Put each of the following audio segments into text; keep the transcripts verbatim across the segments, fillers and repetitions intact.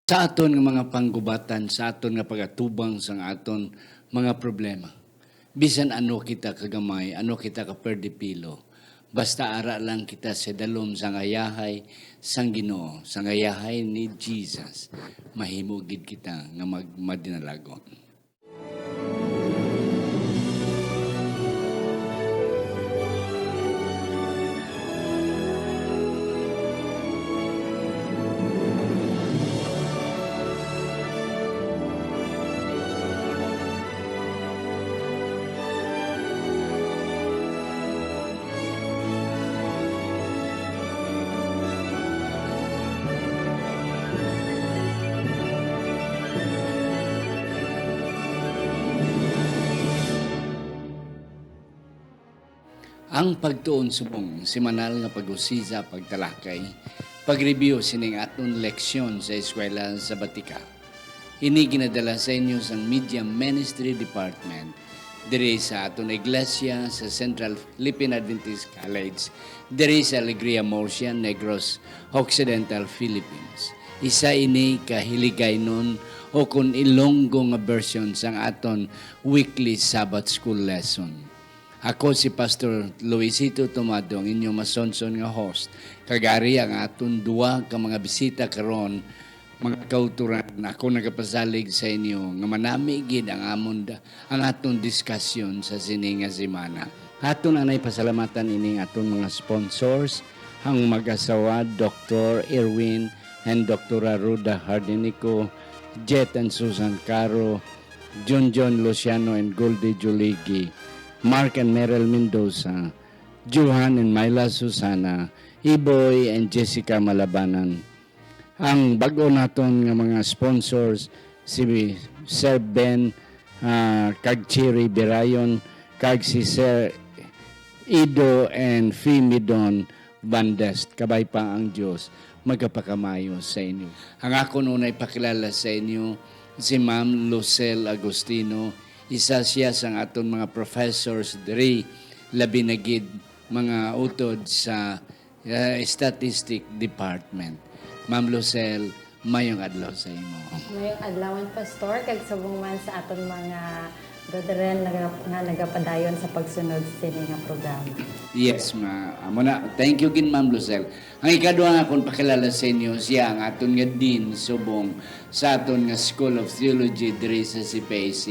sa aton nga mga panggubatan, sa aton nga pagatubang sang aton mga problema. Bisan ano kita kagamay, ano kita kaperdipilo, basta ara lang kita sa dalom sang ayahay sang Ginoo, sang ayahay ni Jesus, mahimo gid kita nga mag-, madinalagon. Ang pagtuon subong semanal nga pag-usisa, pagtalakay, pag-review sining aton leksyon sa Eskwela Sabatika. Ini ginadala sa inyo sang Media Ministry Department diri sa aton iglesia sa Central Philippine Adventist College, diri sa Alegria Murcia, Negros Occidental, Philippines. Isa ini ka Hiligaynon o kon Ilonggo nga version sang aton weekly Sabbath School lesson. Ako si Pastor Luisito Tomado, ang inyong masunson nga host. Kag ari ang aton duwa ka mga bisita karon, mga kautoran. Ako nagapasalig sa inyo nga manami gid ang amon da-, ang aton diskasyon sa sini nga semana. Aton anay pasalamatan ining aton mga sponsors, ang mag-asawa, Doktor Erwin and Doktora Ruda Hardinico, Jet and Susan Caro, Junjun Luciano and Goldie Juligi, Mark and Meryl Mendoza, Johan and Myla Susana, Iboy and Jessica Malabanan. Ang bag-o naton nga mga sponsors, si Sir Ben, ah, kag Cherry Birayon, kag si Sir Ido and Fimidon Bandes. Kabay pa ang Dios magapakamayo sa inyo. Ang akon unay pakilala sa inyo si Ma'am Lucel Agustino, isa siya sang aton mga professors diri, labi na gid mga utod sa, eh, Statistic Department. Ma'am Lucel, mayong adlaw sa imo. Mayong adlaw, Pastor, kag subong man sa aton mga brethren nga, nga nagapadayon sa pagsunod sini nga programa. Yes, ma-, amo na. Thank you gid, Ma'am Lucel. Ang ikadua nga akon pakilala sa inyo, siya ang aton nga dean subong sa aton nga School of Theology diri sa C P A C.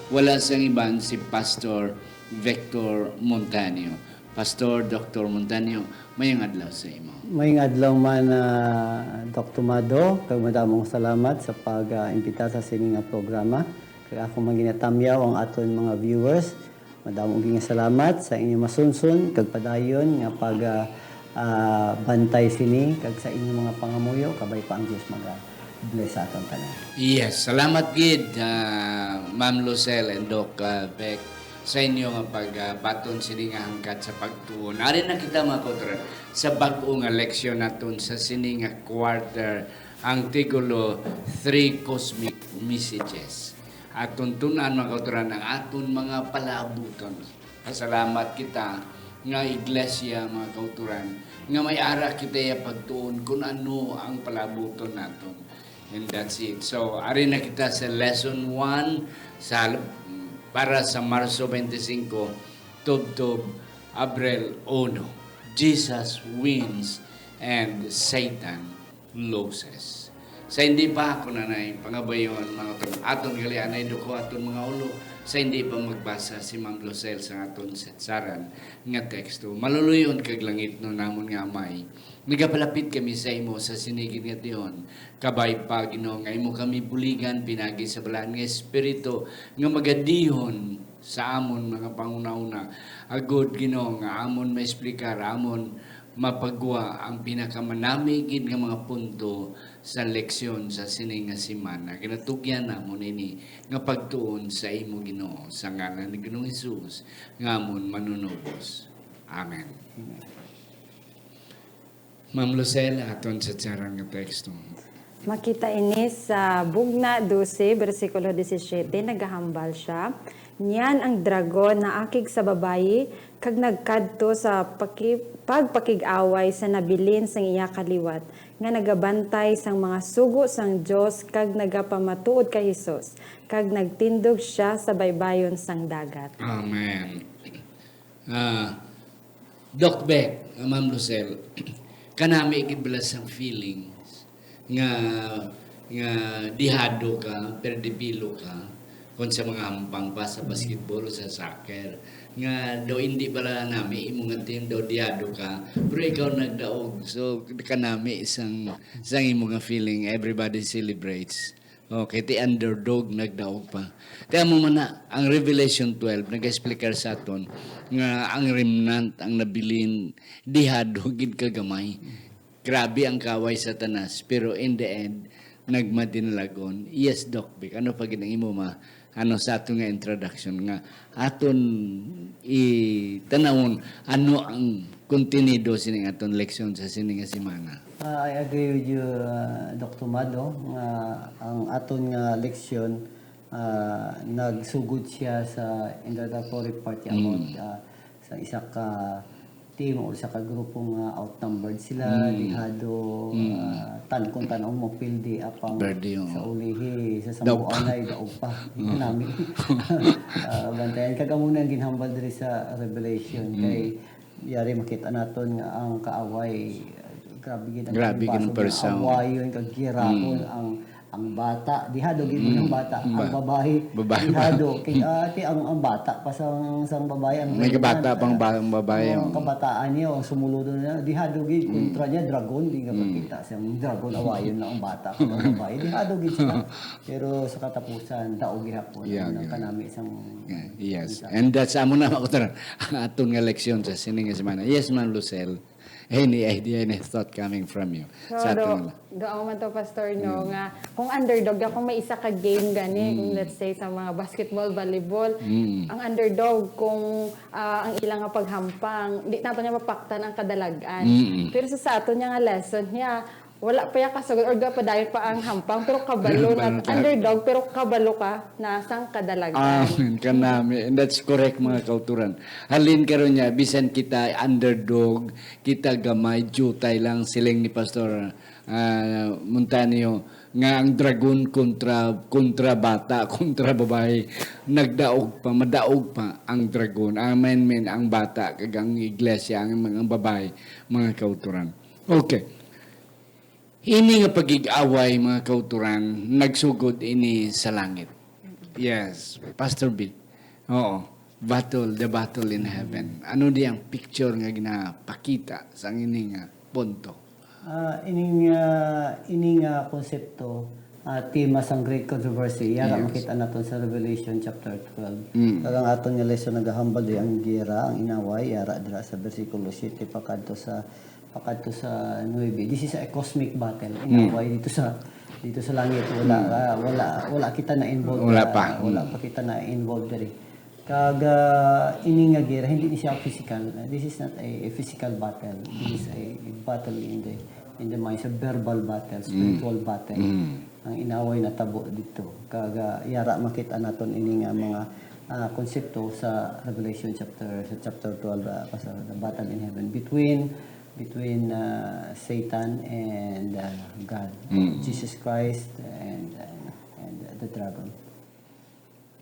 Wala sang iban si Pastor Victor Montaño. Pastor Doctor Montaño, mayong adlaw sa imo. Mayong adlaw man, ah, Doc Tomado, kag madamong salamat sa pag, ah, imbita sa sini nga programa. Kag ako man ginatamyaw ang aton mga viewers. Madamo gid nga salamat sa inyo masunson kag padayon nga pag, ah, ah, bantay sini kag sa inyo mga pangamuyo. Kabay pa ang Dios maga-bless sa aton tanan. Yes, salamat gid, ah, Ma'am Lucel and Doc, ah, Beck, sa inyo nga pagbaton sini nga hangkat sa pagtuon. Ari na kita, mga kautoran, sa bag-o nga leksyon naton sa sini nga quarter, ang titulo, Three Cosmic Messages. Aton tun-an, mga kautoran, ang aton mga palaabuton. Pasalamat kita nga iglesia, mga kautoran, nga may ara kita ya pagtuon kung ano ang palaabuton naton. And that's it. So, ari na kita sa lesson one sa, para sa Marso twenty-five, tubtob Abril uno. Jesus wins and Satan loses. Sa hindi pa ako nanay pangabayon, mga tun-, aton gali anay duko aton mga ulo, sa hindi pa magbasa si Ma'am Lucel sa aton setsaran nga teksto. Maluluyon kag langitnon namon nga Amay, nagapalapit kami sa imo sa sini gid nga tion. Kabay pa, Ginoo, nga imo kami buligan pinagi sa Balaan nga Espiritu nga magadihon sa amon mga panghunahuna. Agod, Ginoo, nga amon maesplikar, amon mapagwa ang pinakamanami gid nga mga punto sa leksyon sa sini nga semana. Ginatugyan namon ini nga pagtuon sa imo, Ginoo, sa ngalan ni Ginoong Hesus nga amon Manunubos. Amen. Ma'am Lucel, aton setsaran nga teksto. Makita ini sa Bugna dose, bersikulo disisiete, nagahambal sia, Niyan ang dragon naakig sa babayi, kag nagkadto sa paki-, pagpakig-away sa nabilin sang iya kaliwat, nga nagabantay sang mga sugo sang Dios, kag nagapamatuod kay Jesus, kag nagtindog sia sa baybayon sang dagat. Amen. Ah, Doc Beck, ah, Ma'am Lucille, kanami gid bala sang feelings nga, nga dihado ka, perdipilo ka, kung sa mga hampang pa sa basketball o sa soccer, nga daw hindi bala nami imo nga team, daw dihado ka, pero ikaw nagdaog. So, kanami isang, isang imo nga feeling, everybody celebrates. Okay, ti underdog nagdaog pa. Kaya mo man na, ang Revelation twelve nag-explicar sa aton nga ang remnant, ang nabilin, dihado gid kagamay. Grabe ang kaway, Satanas, pero in the end, nagmadinalagon. Yes, Doc Vic, ano pa gid ang imo ma-, ano sa aton nga introduction nga aton itanawon ano ang kontenido sining aton leksyon sa sini nga semana? Uh, I agree with you, uh, Doctor Mado, nga ang aton nga leksyon, uh, nagsugod siya sa introductory part about, uh, sa isa ka team o isa ka grupo nga outnumbered sila, dihado, uh, tan-, kung tan-aw mo, pildi apang Pwede, oo. Sa ulihi, sa sambuanay, daog pa. Di ka nami. Uh, bantayan. Kag amo na ang ginhambal diri sa Revelation. Kay yari makita naton nga ang kaaway, uh, grabe gid ang Grabe gid ang pagbaso nga persa, oh. Awayon kag girahon ang ang bata. Dihado gid ang bata, ang babae. Babae. Dihado kay ati ang, ang bata pa sang sang babae ang May kabata dominant, pang ah, ba-, ang babae, ang oh. Kabataan niya o sumulod na dihado gid kontra niya dragon, di nga makita sang dragon, awayon na ang bata kag ang babae. Dihado gid sila. Pero sa katapusan daog gihapon Yeah, ang yeah. Kanami sang Yeah, yes. And that's amo na, mga kauturan, ang aton nga leksyon sa sini nga semana. Yes, Ma'am Lucille. Any idea, any thought coming from you? So, Sa do, aton nga do ako man to, Pastor, no, nga kung underdog, kung may isa ka game gani, kung let's say sa mga basketball, volleyball, ang underdog, kung ah, ang ilang nga paghampang, di nato niya mapaktan ang kadalag-an. Pero sa, sa aton niya nga lesson niya, wala pa ya kasugod or ga padayon pa ang hampang, pero kabalo na, Hampang ka. Underdog, pero kabalo ka na sang kadalag-an. Amen. Kanami. And that's correct, mga kauturan. Halin karon niya, bisan kita underdog, kita gamay, jutay lang, siling ni Pastor, ah, Montanio, nga ang dragon kontra, kontra bata, kontra babae, nagdaog pa, madaog pa ang dragon. Amen, men, ang bata, kag ang iglesia, ang mga babae, mga kauturan. Okay. Ini nga pagig-away, mga kauturan, nagsugod ini sa langit. Yes, Pastor B. Oo. Battle, the battle in heaven. Ano di ang picture nga ginapakita sa ini nga punto? Ah, ining, ah, ini nga konsepto, ah, tema sang Great Controversy, yara Yes. Makita naton sa Revelation chapter twelve. Mm. Kag ang aton nga lesson nagahambal di ang giyera, ang inaway, yara dira sa bersikulo siete pakadto sa pakadto sa nuebe. This is a cosmic battle. Inaway dito sa dito sa langit, wala ah, wala wala kita na involved. Wala ah, pa. Wala Mm. pa kita na involved diri. Kag ah, ini nga gera hindi ni siya physical. Uh, this is not a, a physical battle. This is a, a battle in the in the minds, a verbal battle, spiritual battle. Mm. Ang inaway natabo dito. Kag ah, yara makita naton ini nga mga ah, konsepto sa Revelation chapter sa chapter twelve, ah, pa sa the battle in heaven between between ah, Satan and ah, God, Mm. Jesus Christ and and, and the dragon.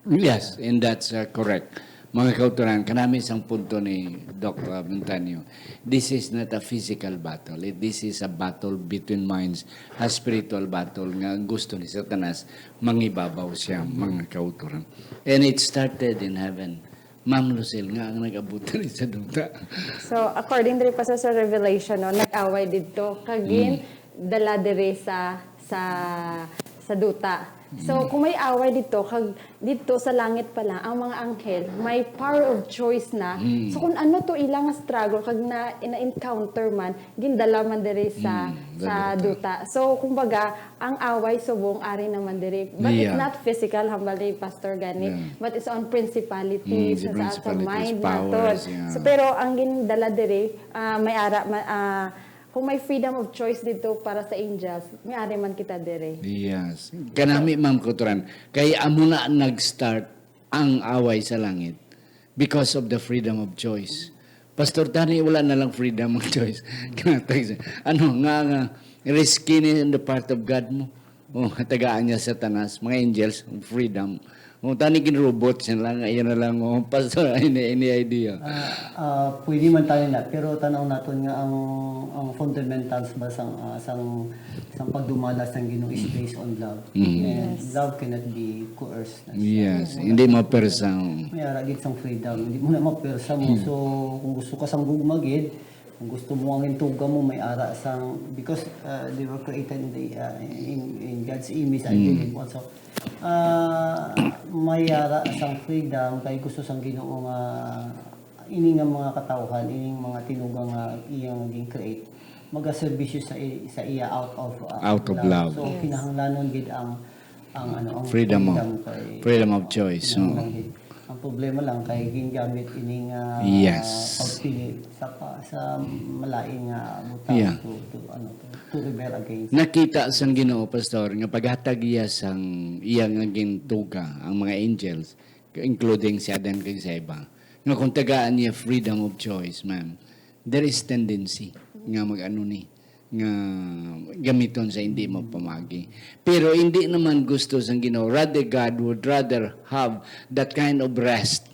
Yes, and that's uh, correct. Mga kauturan, kanami sang punto ni Doc uh, Montanio, this is not a physical battle. It, this is a battle between minds, a spiritual battle nga ang gusto ni Satanas, mangibabaw siya, mga kauturan. And it started in heaven. Ma'am Lucille, nga ang nag-abot diri sa duta. So, according diri pa sa, sa Revelation, no, nag-away didto. Kagin, dala diri sa, sa, sa duta. So, kung may away didto, kag didto sa langit pala, ang mga anghel, may power of choice na. So, kung ano to ilang struggle, kag na, na-encounter man, gindala man diri sa, Mm, sa sa duta. So, kumbaga, ang away subong ari naman diri. But it's Yeah. not physical, hambal ni Pastor gani. Yeah. But it's on principalities, Mm, the sa, sa principalities, mind powers, naton. Yeah. So, pero ang gindala diri, ah, may ara, ma, ah, kung may freedom of choice dito para sa angels, may ari man kita diri. Yes. Kanami, Ma'am Kauturan, kay amo na nag-start ang away sa langit because of the freedom of choice. Pastor, tani wala na lang freedom of choice. Kinatag sa, ano, nga, nga, risky ni in the part of God mo. Oh, tagaan niya Satanas, mga angels, freedom. Oh, tani gin robot siya lang, ayan na lang, oh, Pastor, any, any idea? Ah, ah, pwede man tayo na, pero tanaw naton nga ang ang fundamentals ba sang ah, sang sang pagdumala sang Ginoo is based on love. And love cannot be coerced. Yes, hindi mapersa. May ara gid sang freedom, hindi mo na mapersa mo. So kung gusto ka sang gugma gid, kung gusto mo ang intuga mo may ara sang, because uh, they were created in the uh, in, in God's image, I believe also. Ah, may ara sang freedom kay gusto sang Ginoo nga ini nga mga katawhan, ining mga tinuga nga iya nga gin-create, magaserbisyo sa i- sa iya out of uh, Out of love. So kinahanglanon gid ang ang ano ang Freedom of- kay freedom of choice, Kinahanglan oo. gid. Ang problema lang kay gingamit ini nga Yes. pagpili sa pa, sa malain nga butang Yeah. to, to ano to, to rebel against. Nakita sang Ginoo, Pastor, nga paghatag iya sang iya nga gintuga ang mga angels, including si Adan kag si Eva, nga kung tagaan niya freedom of choice, ma'am, there is tendency nga mag-ano ni, nga gamiton sa hindi mapamagi. Pero hindi naman gusto sang Ginoo. Rather, God would rather have that kind of rest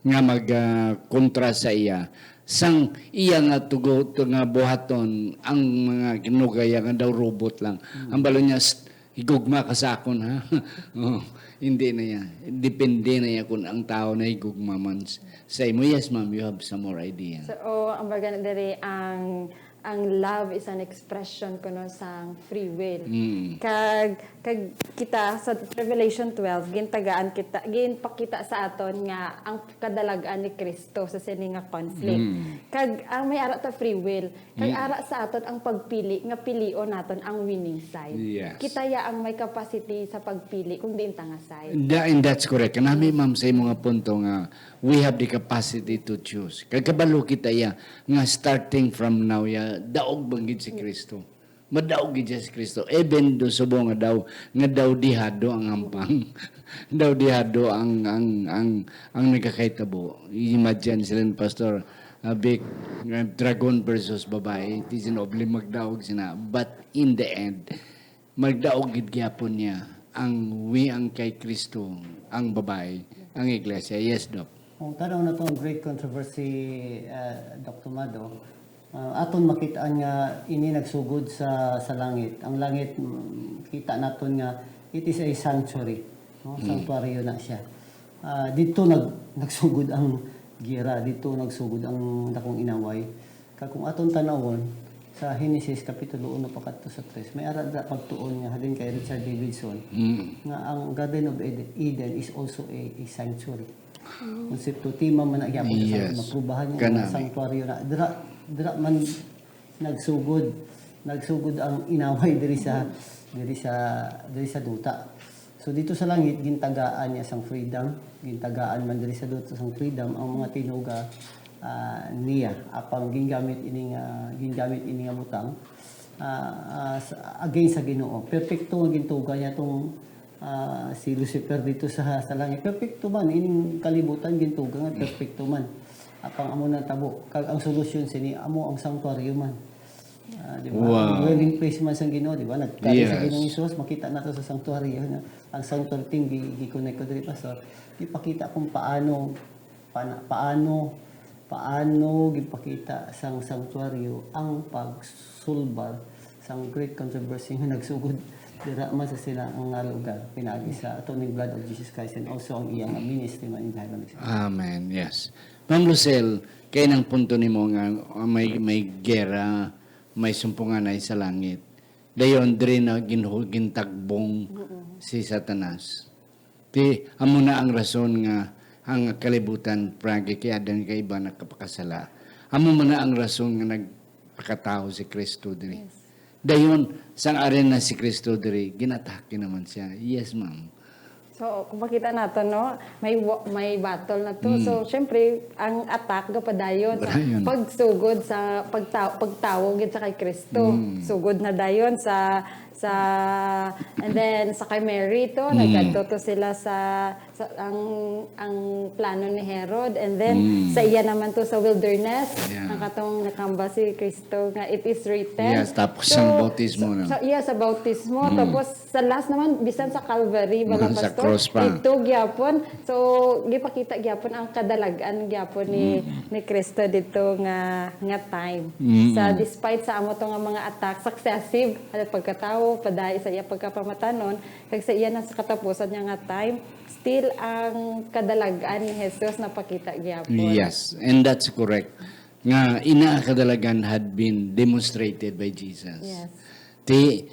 nga mag ah, kontra sa iya sang iya nga tugo to nga buhaton ang mga kinugaya nga daw robot lang. Ang balo niya, "Shh, higugma ka sa akon, ha?" Oh, hindi na iya. Depende na iya kung ang tao na higugma man s- sa imo. Yes, ma'am, you have some more idea. So, oh, ang baga na diri, ang ang love is an expression kuno sang free will. Mm. Kag kag kita sa Revelation twelve, gintagaan kita, ginpakita sa aton nga ang kadalag-an ni Kristo sa sini nga conflict. Kag ang may ara ta free will, kag ara sa aton ang pagpili nga pilion naton ang winning side. Yes. Kita ya ang may capacity sa pagpili kung diin ta nga side. Da, and that's correct. Kanami, ma'am, sa imo nga punto nga we have the capacity to choose. Kay kabalo kita iya nga starting from now ya daog bang gid si Kristo. Madaog gid siya si Kristo. Even do subo nga daw nga daw dihado ang hampang. Daw dihado ang ang ang ang nagakahitabo. Imagine sila ni Pastor uh, Vic, uh, dragon versus babae. It is an obli magdaog sina. But in the end, magdaog gid gyapon niya ang wi ang kay Kristo ang babae, ang iglesia. Yes, Doc. Kung tanaw na to ang great controversy, uh, Doctor Mado, uh, aton makitaan nga ini nagsugod sa sa langit. Ang langit, mm, kita naton nga it is a sanctuary. No? Sanctuaryo na siya. Ah, dito nag nagsugod ang giyera, dito nagsugod ang dakong inaway. Kag kung aton tanawon sa Henesis Kapitulo uno pakadto sa tres, may ara da pagtuon nga halin kay Richard Davidson nga ang Garden of Ed- Eden is also a, a sanctuary. Konsepto, tema man na gyapon sa Yes. Maprubahan niya Kana. Nga sanctuaryo na dira dira man nagsugod nagsugod ang inaway diri sa diri sa diri sa duta. So dito sa langit gintagaan niya sang freedom, gintagaan man diri sa duta sang freedom ang mga tinuga ah, niya. Apang gingamit ini nga gingamit ini nga butang ah, ah, sa- against sa Ginoo. Perpekto nga gintuga niya tong ah, si Lucifer dito sa sa langit. Perpekto man ining kalibutan gintuga nga perpekto man. Apang amo na tabo kag ang solusyon sini amo ang sanctuaryo man. Ah, di ba? Wow. Ang dwelling place man sang Ginoo, di ba? Nagkari sa Yes. Ginoong Hesus, makita nato sa sanctuaryo na ang sanctuary thing gi gi-connect ko diri, Pastor. Gipakita kung paano pana, paano paano gipakita sang sanctuaryo ang pagsulbar sang great controversy nga nagsugod dira man sa sila nga lugar pinaagi sa atoning blood of Jesus Christ and also ang iyang ministry man in heaven. Amen. Yes. Ma'am Lucille, kay nang punto nimo nga ah, may may gera, may sumpunganay sa langit. Dayon diri na ginhu- gintagbong si Satanas. Ti amo na ang rason nga ang kalibutan pragi kay Adan kay Eva nakapakasala. Amo man na ang rason nga nagpakatawo si Kristo diri. Dayon sang ari na si Kristo diri, ginatake naman siya. Yes, ma'am. So, kung makita nato, no, may wa- may battle na to. So, syempre, ang attack gapadayon sa Padayon. pagsugod sa pagta- pagtawo gid sa kay Kristo. Sugod na dayon sa Sa, and then sa kay Mary to, Mm. nagkadto to sila sa, sa ang ang plano ni Herod, and then Mm. sa iya naman to sa wilderness, Yeah. ang katong nakamba si Kristo nga it is written. Yes, tapos So, ang bautismo sa, na. sa, yeah, sa bautismo. Mm. Tapos sa last naman, bisan sa Calvary, bala, Sa Pastor, cross pa. ito gyapon. So, gipakita gyapon ang kadalag-an gyapon ni, Mm. ni Kristo dito nga, nga time. Mm. Sa despite sa amo to nga mga attack, successive, ano, pagkatawo, padayon sa iya pagkapamatanon, kag sa iya na sa katapusan niya nga time, still ang kadalag-an ni Jesus napakita gyapon. Yes, and that's correct. Nga ina kadalagan had been demonstrated by Jesus. Yes. Ti,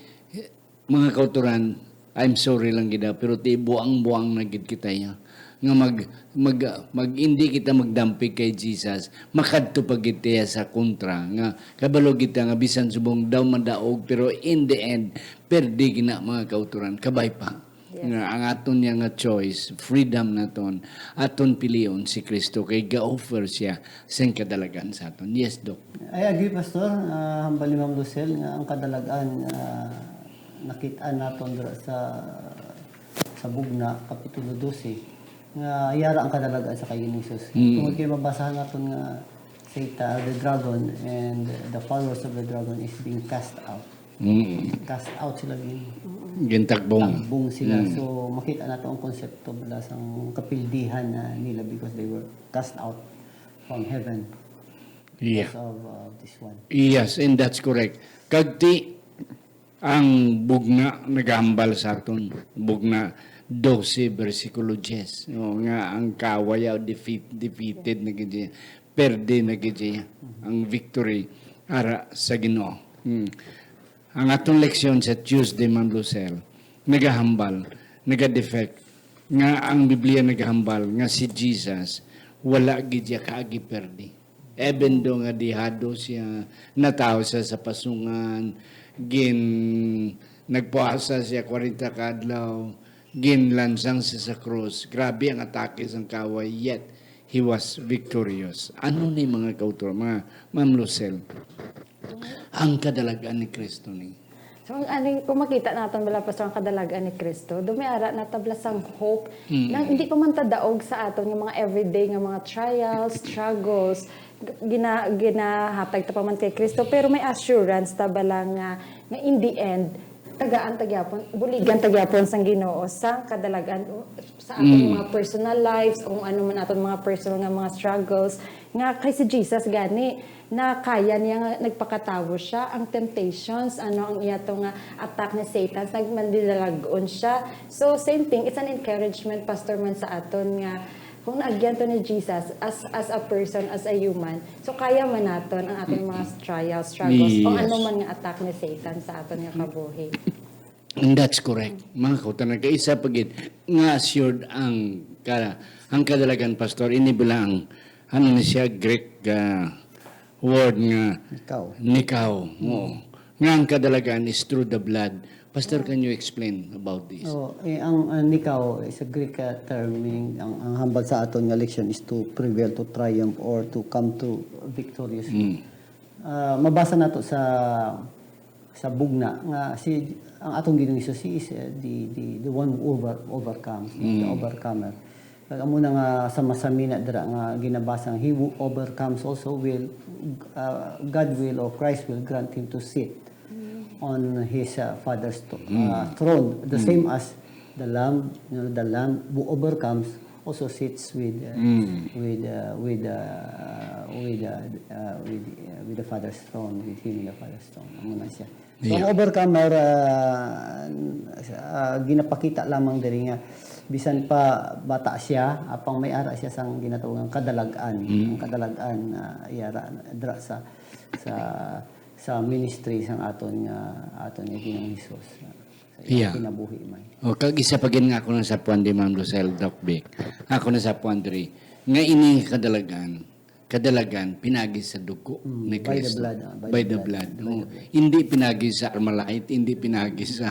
mga kauturan, I'm sorry lang gid, ah, pero ti buang-buang na gid kita, ya. Nga mag, mag, mag, hindi kita magdampig kay Jesus, makadto pa gid tiya sa kontra, nga kabalo kita nga bisan subong daw madaog, pero in the end, perdi gina, mga kauturan, kabay pa. Yes. Nga ang aton niya nga choice, freedom naton, aton pilion si Kristo kay ga-offer siya sing kadalagan sa aton. Yes, Doc. I agree, Pastor. Ah, hambal ni Ma'am Lucille nga ang kadalagan, ah, nakit-an naton dira sa, sa Bugna, Kapitulo dose, nga yara ang kadalagan sa kay Ginoong Jesus. Mm. Tungod kay mabasahan naton nga Satan, the dragon, and the followers of the dragon is being cast out. Mm. Cast out sila, gin- Gintagbong. tagbong sila. Mm. So, makita nato ang konsepto bala sang kapildihan na nila because they were cast out from heaven Yeah. because of, uh, this one. Yes, and that's correct. Kag ti, ang Bugna nagahambal sa aton, Bugna dose, bersikulo diyes, no, nga ang kaaway, ah, defeat, defeated na gid siya, perde na gid siya ang victory ara sa Ginoo. Hmm. Ang aton leksyon sa Tuesday, Ma'am Lucille, nagahambal, nagadefect, nga ang Biblia nagahambal nga si Jesus wala gid siya kaagi perdi. Even though nga dihado siya, natawo siya sa pasungan, gin-, nagpuasa siya kwarenta ka adlaw, ginlansang siya sa krus. Grabe ang atake sang kaaway, yet he was victorious. Ano ni, mga kautor, mga Ma'am Lucille? Ang kadalagan ni Kristo ni. So, ang aning, kung makita naton bala, Pastor, ang kadalagan ni Kristo, dumiara na tabla sang hope Mm. nga hindi pa man ta daog sa aton nga mga everyday nga mga trials, struggles, gina-, ginahatag ta pa man kay Kristo, pero may assurance ta bala nga, nga in the end, tagaan ta gyapon, buligan ta gyapon sang Ginoo sang kadalagan sa aton Mm. mga personal lives, kung ano man aton mga personal nga mga struggles, nga kay si Jesus gani, na kaya niya nga nagpakatawo siya, ang temptations, ano, ang iya to nga attack ni Satan, nagmandilalag-on siya. So, same thing, it's an encouragement, Pastor, man sa aton nga kung naagyan to ni Jesus as, as a person, as a human, so kaya man naton ang aton mga trials, struggles, o Yes. ano man nga attack ni Satan sa aton nga kabuhi. And that's correct. Mga kauturan, kay isa pa gid nga assured ang ka-, ang kadalagan, Pastor, ini bala ang, ano ni siya, Greek, ah, word nga Nikao. Nikao. Oo. Nga ang kadalagan is through the blood. Pastor, can you explain about this? Oh, eh, ang, ang nikao is a Greek, uh, term, meaning ang, ang hambal sa aton nga leksyon is to prevail, to triumph, or to come to victoriously. Mm. Ah, mabasa nato sa, sa Bugna nga si, ang atong Ginoong Jesus, he is, uh, the, the, the one who over-, overcomes, the Mm. overcomer. Kag amo na nga sa masamina dira nga ginabasa nga, "He who overcomes also will, uh, God will, or Christ will grant him to sit on his, uh, Father's to-, Mm. uh, throne." The Mm. same as the Lamb, you know, the Lamb who overcomes also sits with, uh, Mm. with, uh, with, uh, with, uh, uh, with, uh, with the Father's throne, with him in the Father's throne. Amo na siya. So, ang Yeah. overcomer, ah, ah, ginapakita lamang diri nga bisan pa bata siya, apang may ara siya sang ginatawag nga kadalag-an. Mm. Ang kadalag-an, ah, yara, dra sa, sa, sa ministry sang aton nga, aton nga Ginoong Hesus. Sa iyang Yeah. kinabuhi man. O, kag isa pa gid nga ako nasapuan di, Ma'am Rosel, Doc Vic. Ako nasapuan diri nga ini nga kadalag-an, kadalagan pinagi sa dugo Mm, ni by the Kristo. blood, ah, by By the the blood. blood. By Oo. the blood. Hindi pinagi sa Armalite, hindi pinagi sa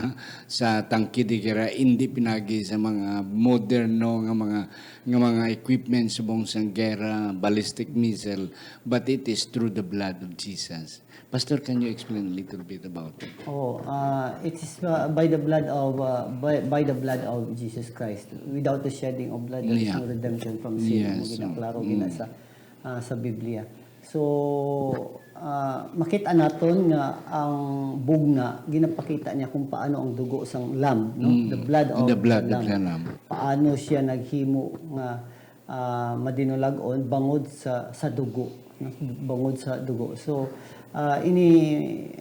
sa tangke de guerra, hindi pinagi sa mga moderno nga mga nga mga equipment subong sang gera, ballistic missile, but it is through the blood of Jesus. Pastor, can you explain a little bit about it? Oh, uh, it is uh, by the blood of uh, by, by the blood of Jesus Christ. Without the shedding of blood, there is Yeah. no redemption from sin. Yes, Mo ginaklaro mm. gina sa ah, sa Biblia. So, ah, makita naton nga ang bugna ginapakita niya kung paano ang dugo sang lamb, no? Mm. The blood of The blood the of lamb. The lamb. Paano siya naghimo nga ah, madinulagon bangod sa sa dugo, no? Bangod sa dugo. So, ah, ini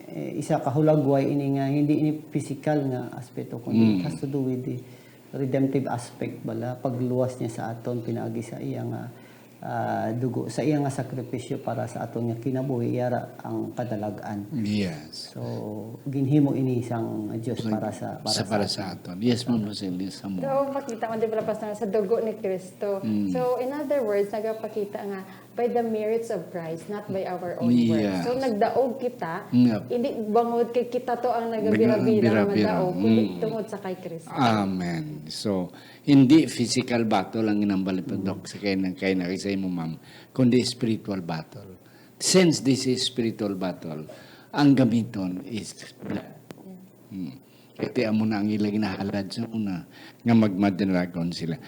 eh, isa ka hulagway ini nga hindi ini physical nga aspeto kundi it Mm. has to do with the redemptive aspect bala, pagluwas niya sa aton pinaagi sa iya nga ah, dugo, sa iya nga sakripisyo para sa aton nga kinabuhi, iya ra ang kadalag-an. Yes. So, ginhimo ini sang Dios para sa para, Sa para sa aton. Yes, Ma'am Rosel, yes, amo. So, makita man di pala, Pastor, sa dugo ni Kristo. Mm. So, in other words, nagapakita nga by the merits of Christ, not by our own Yes. works. So, nagdaog kita, Yep. hindi bangod kay kita to ang nagabira-bira nga Nagabira-bira. madaog, kundi Mm. tungod sa kay Kristo. Amen. So, hindi physical battle ang ginambali pa, Doc, sa kay nang kay na sa imo, ma'am, kundi spiritual battle. Since this is spiritual battle, ang gamiton is blood. Hmm. Ito amo na ang ila ginahalad sa una nga magmadinagon sila.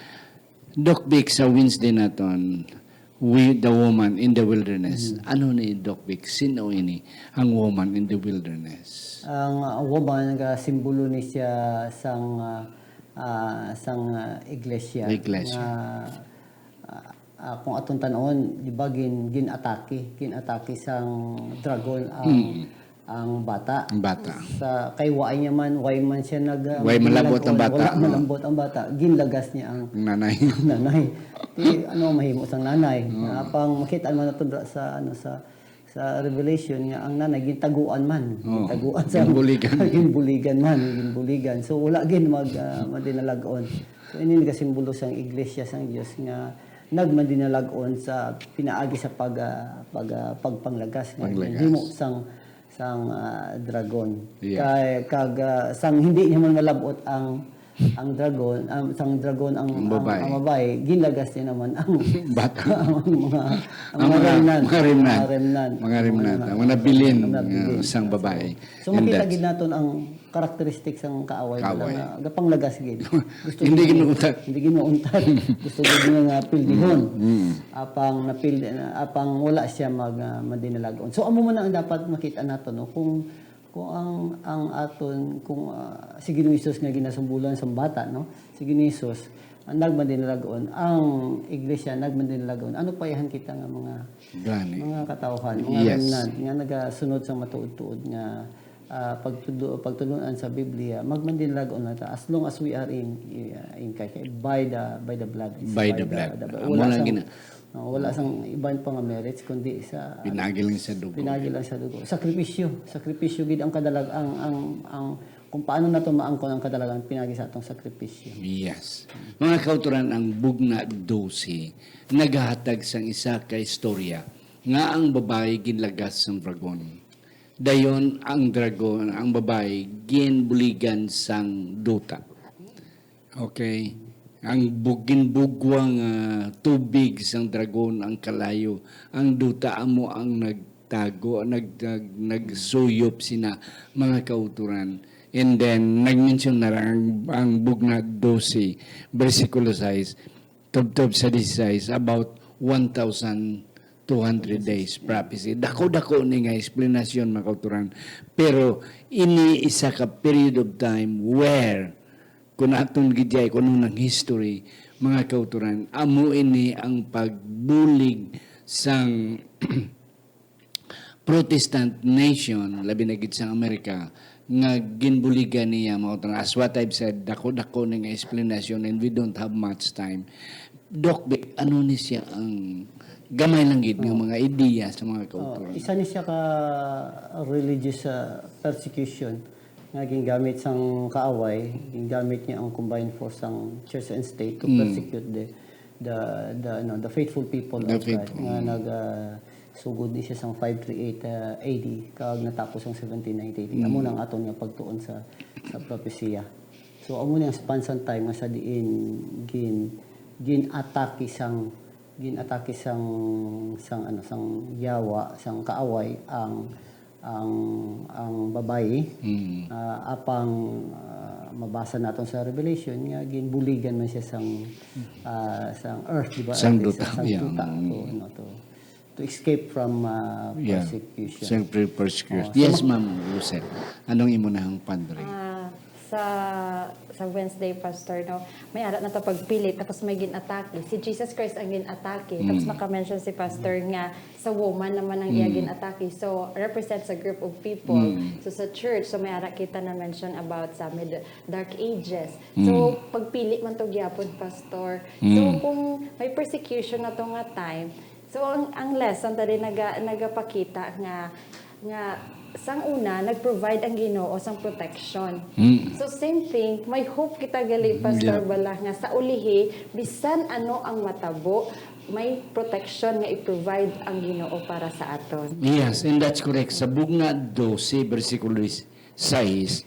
Doc Vic, sa Wednesday naton, we, the woman in the wilderness. Ano ni Doc Vic? Sino ini ang woman in the wilderness? Ang uh, woman nga simbolo ni siya sang uh, uh, sang uh, iglesia. Iglesia. Nga, uh, uh, kung atong tan-on, di ba gin ginatake, ginatake sang dragon ang Mm. ang bata. Ang bata. Sa kay wa niya man, wa man siya nag uh, Wa malabot ang ginlagon, bata, wala no? malambot ang bata, ginlagas niya ang Ang nanay. nanay. Di, ano ang mahimo sang nanay? Oo. Nga apang makita man nato dra sa ano sa sa Revelation nga ang nanay gintaguan man. Oo. Gintaguan sa Ginbuligan. Ginbuligan man, ginbuligan. So wala gid mag uh, madinalag-on. So ini nagasimbolo sang iglesia sang Dios nga nagmadinalag-on sa pinaagi sa pag uh, pag uh, pagpanglagas nga Panglagas. Himo sang sang uh, dragon. Yeah. Kay kag uh, sang hindi niya man malabot ang ang dragon, ang sang dragon ang Ang babae. ang, ang babae, ginlagas niya naman ang Bata. ang mga ang, Ang mga- remnant, mga remnant. mga remnant, Mga remnant. Ang mga bilin, mga bilin. Uh, sang babae. So makita And gid naton ang characteristics sang kaaway, Kaaway. Nga gapanglagas gid. Hindi ginuuntat. Hindi ginuuntat. Gusto gid niya nga pildihon. Mm. Apang napil apang wala siya mag uh, madinalagon. So amo man ang dapat makita nato, no, kung kung ang ang aton kung uh, si Ginoong Jesus nga ginasumbulan sa bata, no? Si Ginoong Jesus ang nagmadinalagon, ang iglesia nagmadinalagon. Ano pa ihan kita nga mga Gani. mga katawhan, mga Yes. remnant nga nagasunod sa matuod-tuod nga ah, pagtudo, pagtulun-an sa Biblia, magmandinalagon na ta as long as we are in in Christ, by the by the blood. It's By the blood. the- Amo wala lang sang, gina- no, wala sang iban pa nga merits kundi sa Pinagi lang sa dugo. Pinagi lang sa dugo. Sakripisyo, sakripisyo gid ang kadalag ang ang ang kung paano nato maangkon ang kadalagan pinagi sa atong sakripisyo. Yes. Mga kautoran, ang Bugna dose nagahatag sang isa ka istorya nga ang babayi ginlagas sang dragon. Dayon ang dragon, ang babayi ginbuligan sang duta. Okay. Ang bu- ginbugwang ah, tubig sang dragon ang kalayo. Ang duta amo ang nagtago, nag, nag, nagsuyop sina mga kautoran. And then, nagmension na lang ang, ang Bugna dose, bersikulo sais, tubtob sa dieciséis, about one thousand two hundred days prophecy. Dako-dako ni nga explanation, mga kautoran. Pero ini isa ka period of time where, kung aton gidyay, kung ano nang history, mga kautoran, amo ini ang pagbulig sang Protestant nation, labi na gid sang Amerika, nga ginbuligan niya, mga kautoran. As what I've said, dako-dako ni nga explanation and we don't have much time. Doc Vic, ano ni siya ang gamay lang gid nga mga ideya sa mga Oh, kautoran? Isa ni siya ka religious ah, persecution nga gingamit sang kaaway, gingamit niya ang combined force sang church and state to Mm. persecute the the the ano, the faithful people The of God faithful, nga mm. nag ah, sugod ni siya sang five three eight ah, A D kag natapos ang seventeen ninety-eight. Amo nang aton nga pagtuon sa sa propesiya. So amo ni ang span sang time nga sa diin gin gin-atake sang gin-atake sang sang ano sang yawa, sang kaaway ang ang ang babayi. Mm. Ah, apang ah, mabasa naton sa Revelation nga ginbuligan man siya sang ah, sang earth, di ba? Sang At least, duta. sang Yeah, duta. mm. So, ano to? To escape from ah, Yeah. persecution. Siyempre, persecution. Oh, so Yes, mag- Ma'am Lucille. Anong imo na ang pandering? Ah, sa sa Wednesday, Pastor, no, may ara na ta pagpili, tapos may gin-atake. Si Jesus Christ ang gin-atake. Tapos Mm. naka-mention si Pastor nga sa woman naman ang iya Mm. gin-atake. So, represents a group of people. Mm. So, sa church, so may ara kita na mention about sa mid dark ages. So, Mm. pagpili man to gyapon, Pastor. So, Mm. kung may persecution na to nga time, so ang, ang lesson tadi naga, nagapakita nga nga sang una nag-provide ang Ginoo sang protection. Mm. So same thing, may hope kita gali, Pastor, Yeah. Bala, nga sa ulihi, bisan ano ang matabo, may protection nga i-provide ang Ginoo para sa aton. Yes, and that's correct. Sa Bugna dose, bersikulo sais,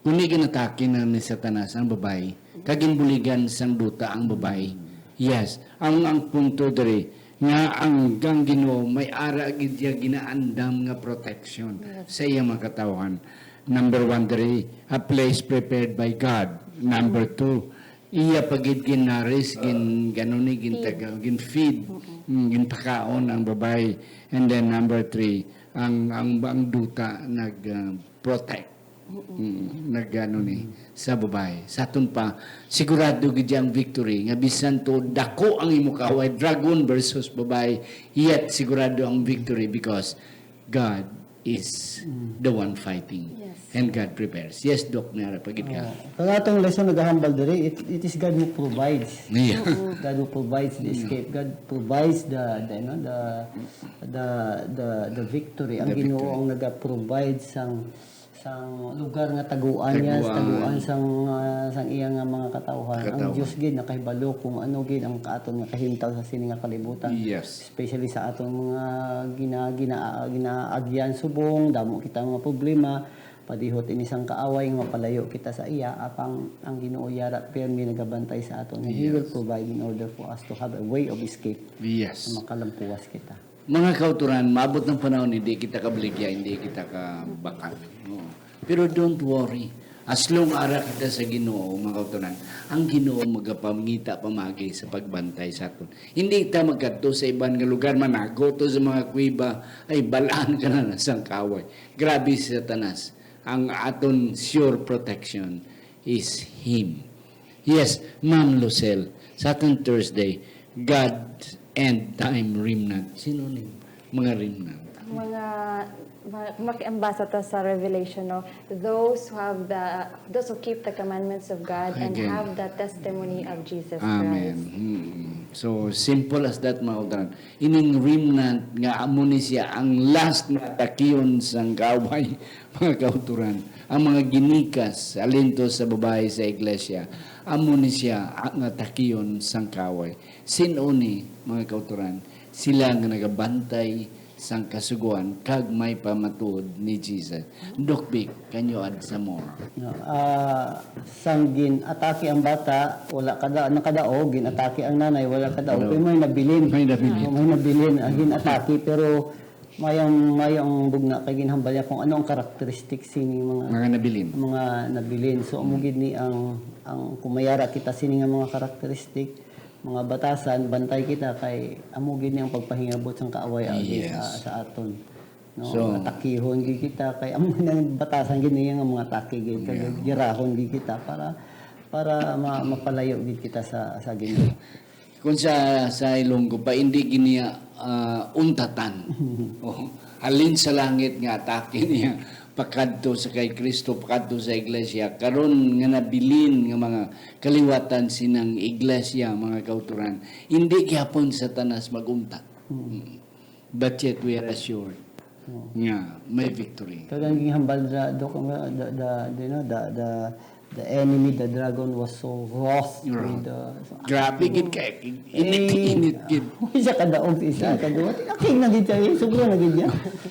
kuni ginatake na ni Satanas ang babayi, kag ginbuligan sang duta ang babayi. Yes, ang ang punto diri nga ang, ang Ginoo may ara gid siya ginaandam nga protection sa iyang mga katawhan. Number one diri, a place prepared by God. Number two, iya pa gid ginaris, gin gano ni, gintaga, gin-feed, mm, ginpakaon ang babayi. And then number three, ang ang ang duta nag ah, protect. Mm, nagano ni sa babayi. Sa aton pa, sigurado gid ang victory nga bisan to dako ang imo kaaway, dragon versus babayi, yet sigurado ang victory because God is the one fighting. Yes. And God prepares. Yes, Doc, nara pagid ka. Oh, kag atong lesson nagahambal diri, it, it is God who provides. Yeah. God who provides the escape. God provides the the you know, the the the, the victory. Ang The Ginoo victory. Ang naga-provide sang sang lugar nga taguan niya, Taguan. taguan sang ah, sang iya nga mga katawhan. Ang Katawhan. Dios gid nakahibalo kung ano gid ang aton nga kahimtang sa sini nga kalibutan. Yes. Especially sa aton mga gina, gina, ginaagyan subong, damo kita mga problema, padihot ini sang kaaway nga mapalayo kita sa iya, apang ang Ginoo yara pirmi nagabantay sa aton. He will Yes. provide in order for us to have a way of escape. Yes. Makalampuwas kita. Mga kauturan, maabot ang panahon, hindi kita kabaligya, hindi kita kabakal. Oo. Pero don't worry. As long ara kita sa Ginoo, mga kauturan, ang Ginoo magapamangita pamagi sa pagbantay sa aton. Hindi ta magkadto sa iban nga lugar, manago to sa mga kuweba, ay balaan ka na lang sang kaaway. Grabe si Satanas. Ang aton sure protection is Him. Yes, Ma'am Lucille, sa aton Thursday, God and Time Remnant. Sino ni mga remnant? Mga ma- makiambasa ta sa Revelation, no? Those who have the those who keep the commandments of God and Again. Have the testimony of Jesus Amen. Christ. Mm. So, simple as that, mga kauturan. Ining remnant nga amo ni siya ang last nga atakion sang kaaway, mga kauturan. Ang mga ginikas, alinto sa babayi sa iglesia, amo ni siya ang atakion sang kaaway. Sin-o ni, mga kauturan? Sila nga nagabantay sang Kasugoan kag may pamatuod ni Jesus. Doc Vic, can you add some more? No, ah, sang gin-atake ang bata, wala kada nakadaog, gin-atake ang nanay, wala kadaog, Wala. Pero may nabilin. May nabilin. Oh, may nabilin ang gin-atake, pero mayang mayang bugna kay ginhambal niya kung ano ang karakteristik sining mga Mga nabilin. mga nabilin. So amo gid ni ang ang kung mayara kita sini nga mga karakteristik, mga batasan, bantay kita kay amo gid ni ang pagpahingabot sang kaaway agi sa, Yes. sa aton. No, So, atakihon gid kita kay amo nang batasan gid niya nga mga atake gid kay Yeah. girahon gid kita para para ma, mapalayo gid kita sa sa Ginoo. Kung sa sa Ilonggo pa, hindi gid niya ah, untatan. Oh, halin sa langit nga atake niya pakadto sa kay Kristo, pakadto sa iglesia. Karon nga nabilin nga mga kaliwatan sinang iglesia, mga kauturan, hindi gyapon Satanas mag-untat. Mm. But yet we are assured nga may victory. Kag ang ginhambal da, Doc, nga the, the, you know, the, the, The enemy, the dragon, was so wroth Wroth. with the... Grabe gid kay init-init gid. Isa ka daog sa isa, ka duwa. Aking na gid siya, eh, sobra na gid niya.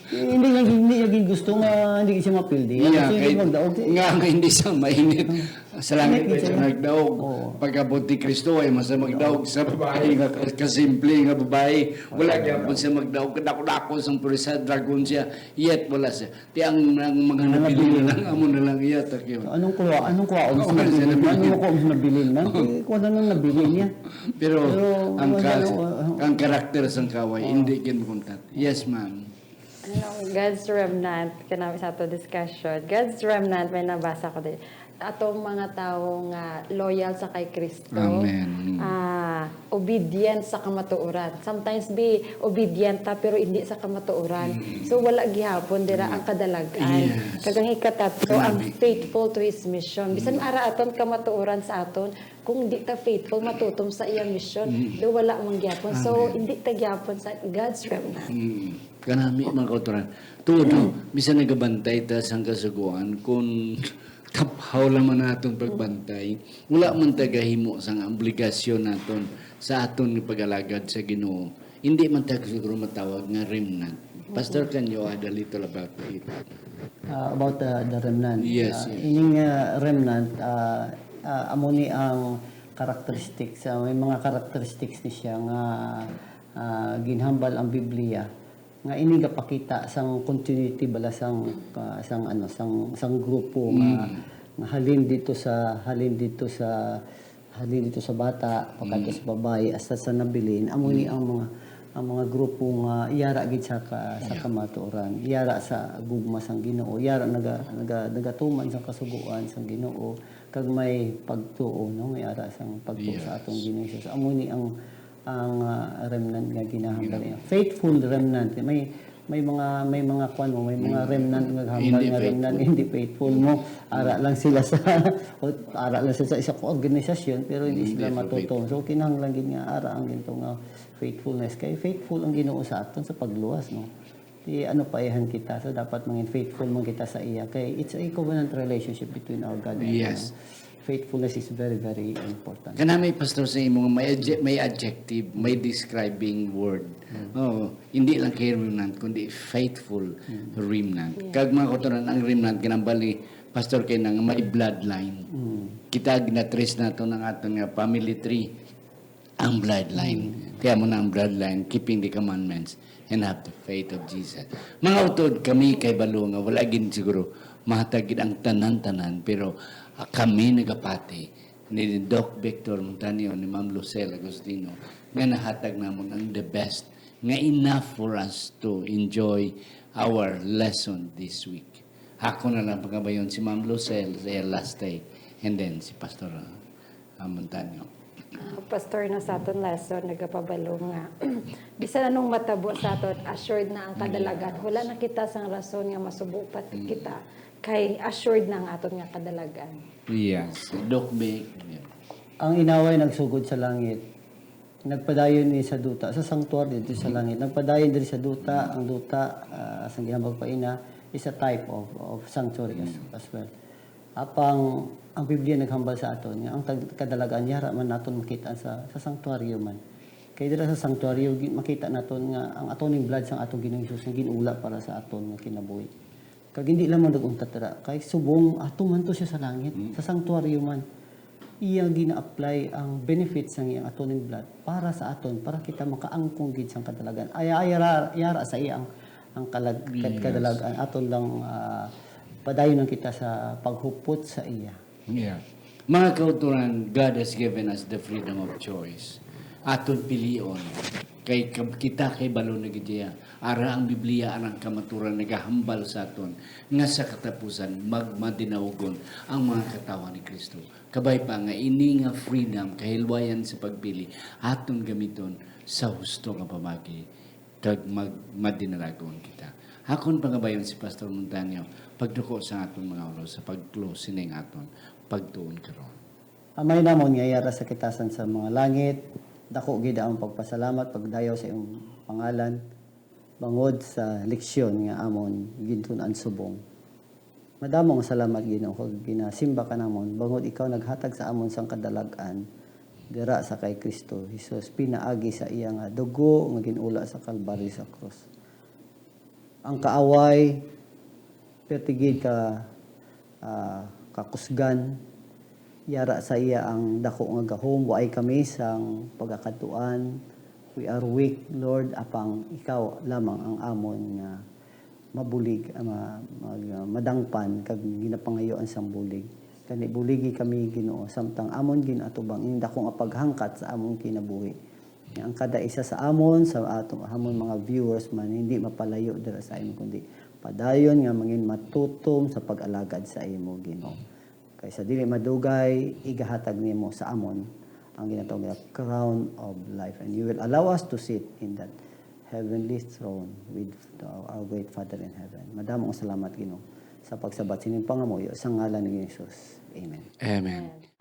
Eh, hindi niya, hindi niya gid gusto nga, hindi siya mapildi. Ang Iya, gusto niya kay, magdaog siya, eh. nga nga hindi sa mainit. Sa langit Init may gid siya. siya nagdaog. Oo. Pagabot ni Kristo ay masa magdaog sa babae nga kas- kasimple nga babae. Wala gyapon siya magdaog. Kadako-dako sang purisa, dragon siya. Yet wala siya. Ti ang, ang mga nabilin na lang, amo na lang iya, takyo. So, anong kuha? Anong kuha? Ang Oo, nabilin? nabilin. Ano ko ang nabilin man? Eh, kuha na nang nabilin niya. Pero, Pero, ang, wala kas, na, uh, ang karakter sang kaway, hindi gid makuntat. Yes, ma'am. Ano, God's remnant, kanami sa ato discussion. God's remnant, may nabasa ko din. Atong mga tawo nga loyal sa kay Kristo. Amen. Ah, obedient sa kamatuoran. Sometimes be obedient ta pero hindi sa kamatuoran. So wala gihapon dira ang kadalag-an. Yes. Kag ang ikatatlo, ang Grabe. faithful to his mission. Bisan ara aton kamatuoran sa aton, kung di ta faithful matutom sa iya mission, do wala man gyapon. So hindi ta gyapon sa God's remnant. Mm. Kanami, mga kautoran. Tuod, no? Bisan nagabantay ta sang kasugoan, kung taphaw lang man naton pagbantay, wala man ta gahimo sang obligasyon naton sa aton nga pag-alagad sa Ginoo. Hindi man ta siguro matawag nga remnant. Pastor, can you add a little about it? Uh, about the, the remnant. Yes, Uh, yes. Ining uh, remnant, uh, uh, amo ni ang characteristics. Uh, may mga characteristics ni siya nga uh, ginhambal ang Biblia nga ini gapakita sang continuity bala sang uh, sang ano sang sang grupo nga, nga halin dito sa halin dito sa halin dito sa bata pagkadto sa babayi hasta sa nabilin, amo ni ang mga ang mga grupo nga yara gid sa ka, sa kamatuoran, yara sa gugma sang Ginoo, yara naga, naga, nagatuman sa kasugoan sang Ginoo kag may pagtuo, no, may ara sang pagtuo sa Yes. atong Ginoo Jesus. Amo ni ang ang ah, remnant nga ginahambal niya. Faithful remnant. May may mga may mga kwan mo, may mga remnant nga hambal Hindi nga remnant faithful. Hindi faithful mo. Ara lang sila sa o, ara lang sila sa isa ka organisasyon pero hindi Hindi sila sila matuto. So kinahanglan gid nga ara ang ginto nga faithfulness kay faithful ang Ginoo sa aton sa pagluwas, no. Di ano pa ihan kita, so dapat mangin faithful man kita sa iya kay it's a covenant relationship between our God and Yes. Faithfulness is very, very important. Kanami, Pastor, sa imo nga may adje- may adjective, may describing word. Oo, hindi lang kay remnant kundi faithful remnant. Kag mga kautoran, ang remnant ginambal ni Pastor kay nang may bloodline. Kita ginatrace nato ang aton nga family tree, ang bloodline. Kaya mo na ang bloodline, keeping the commandments and have the faith of Jesus. Mga utod, kami kay balo nga wala gid siguro mahatag gid ang tanan-tanan, pero ah, kami nagapati ni Doc Victor Montaño, ni Ma'am Lucel Agustino, nga nahatag namon ang the best, nga enough for us to enjoy our lesson this week. Ako na lang pangabayon si Ma'am Lucel sa iya last take, and then si Pastor ah, Montaño. Ah, Pastor, na sa aton lesson nagapabalo nga bisan anong matabo sa aton, assured na ang kadalagan. Wala na kita sang rason nga masubo pa kita kay assured na ang aton nga kadalagan. Yes, Doc Vic. Ang inaway nagsugod sa langit. Nagpadayon ni sa duta, sa sanctuary dito sa langit. Nagpadayon diri sa duta, ang duta, ah, sa gihambag pa ina, is a type of, of sanctuary as, as well. Apang ang Biblia naghambal sa aton nga ang tag- kadalagan yara man naton makita sa, sa sanctuary man. Kay dira sa sanctuary, gi- makita naton nga ang atoning blood sang atong Ginoong Hesus nga ginula para sa aton nga kinabuhi. Kag hindi lamang nag-untat dira, kay subong ato man to siya sa langit, sa sanctuary man. Iya gina-apply ang benefits sang iyang atoning blood para sa aton, para kita makaangkon gid sang kadalagan. Ay, ay, yara, yara sa iya ang, ang kalag, kad- Yes. kadalagan. Aton lang ah, padayon lang kita sa paghupot sa iya. Yeah. Mga kauturan, God has given us the freedom of choice. Aton pilion. Kay kab- kita kay balo na gid iya. Ara ang Biblia, arang kamaturan nagahambal sa aton nga sa katapusan magmadinaugon ang mga katawhan ni Kristo. Kabay pa nga ini nga freedom, kahilwayan sa pagpili, aton gamiton sa husto nga pamagi kag mag madinalagon kita. Akon pangabayon si Pastor Montaño, pagduko sa aton mga ulo sa pag-close sining aton pagtuon karon. Amay namon nga yara sa kitasan sa mga langit, dako gid ang pagpasalamat pagdayaw sa imong pangalan bangod sa leksyon nga amon gintun-an subong. Madamo nga salamat, Ginoo, kag ginasimba ka namon, bangod ikaw naghatag sa amon sang kadalag-an dira sa kay Kristo Jesus, pinaagi sa iya nga dugo nga gin-ula sa Kalbaryo sa krus. Ang kaaway, perti gid ka, ah, kakusgan, yara sa iya ang dako nga gahom, waay kami sang pagakadtuan. We are weak, Lord, apang ikaw lamang ang amon nga mabulig, ah, ma-, mag-, ah, madangpan kag ginapangayuan sang bulig. Gani buligi kami, Ginoo, samtang amon ginatubang ining dako nga paghangkat sa amon kinabuhi. Nga ang kada isa sa amon, sa ato, amon mga viewers man, hindi mapalayo dira sa imo, kundi padayon nga mangin matutom sa pag-alagad sa imo, Ginoo. Kay sa dili madugay, igahatag nimo sa amon ang ginatawag nga crown of life, and you will allow us to sit in that heavenly throne with our great Father in heaven. Madamo nga salamat, Ginoo, sa pagsabat sining pangamuyo sa ngalan ni Jesus. Amen. Amen.